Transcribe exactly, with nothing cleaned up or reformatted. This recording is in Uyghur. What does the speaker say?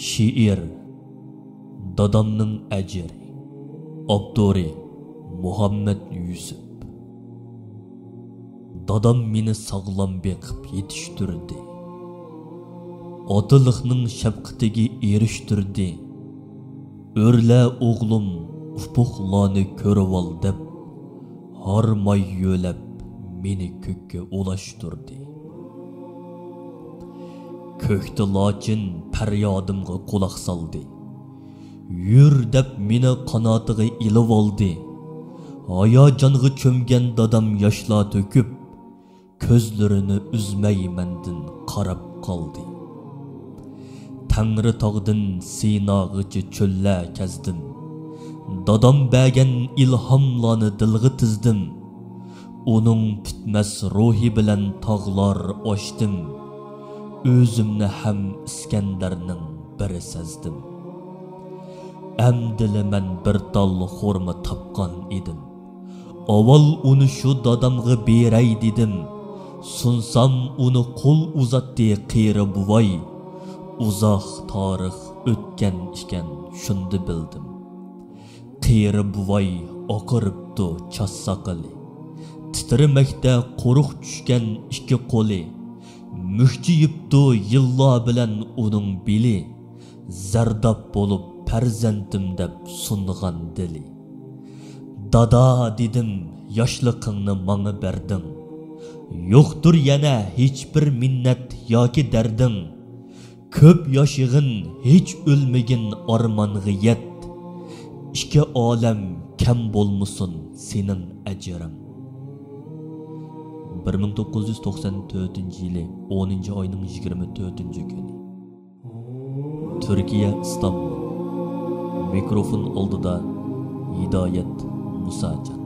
شېئىر، دادامنىڭ ئەجرى. ئاپتورى، مۇھەممەد يۈسۈپ. دادام مېنى ساغلام بېقىپ يېتىشتۈردى. ئاتىلىقنىڭ شەپقىتىگە ئېرىشتۈردى. ئۆرلە ئوغلۇم، ئۇپۇقلارنى كۆرۈۋال دەپ، ھارماي يۆلەپ مېنى كۆككە ئۇلاشتۇردى. كۆكتە لاچىن پەريادىمغا قۇلاق سالدى. يۈر دەپ مېنى قاناتىغا ئېلىۋالدى. ھاياجانغا چۆمگەن دادام ياشلار تۆكۈپ، كۆزلىرىنى ئۈزمەي مەندىن قاراپ قالدى. تەڭرىتاغدىن سىناغىچە چۆللەر كەزدىم. دادام بەرگەن ئىلھاملارنى دىلغا تىزدىم. ئۇنىڭ پۈتمەس روھى بىلەن تاغلار ئاشتىم. ئۆزۈمنى ھەم ئىسكەندەرنىڭ بىرى سەزدىم. ئەمدىلا مەن بىر تال خورما تاپقان ئىدىم. ئاۋۋال ئۇنى شۇ دادامغا بېرەي دېدىم. سۇنسام ئۇنى قول ئۇزاتتى قېرى بوۋاي. ئۇزاق تارىخ ئۆتكەن ئىكەن، شۇندا بىلدىم. قېرى بوۋاي ئاقىرىپتۇ چاچ ساقىلى. تىترىمەكتە قورۇق چۈشكەن ئىككى قولى. مۈكچىيىپتۇ يىللار بىلەن ئۇنىڭ بېلى. زەرداب بولۇپ پەرزەنتىم دەپ سۇنغان دىلى. دادا دېدىم، ياشلىقىڭنى ماڭا بەردىڭ. يوقتۇر يەنە ھېچبىر مىننەت ياكى دەردىڭ. كۆپ ياشىغىن، ھېچ ئۆلمىگىن، ئارمانغا يەت. ئىككى ئالەم كەم بولمىسۇن سېنىڭ ئەجرىڭ. بىر مىڭ توققۇز يۈز توقسان تۆتىنچى يىلى ئونىنچى ئاينىڭ يىگىرمە تۆتىنچى كۈنى. تۈركىيە، ئىستانبۇل. مىكروفون ئالدىدا ھىدايەت مۇساجان.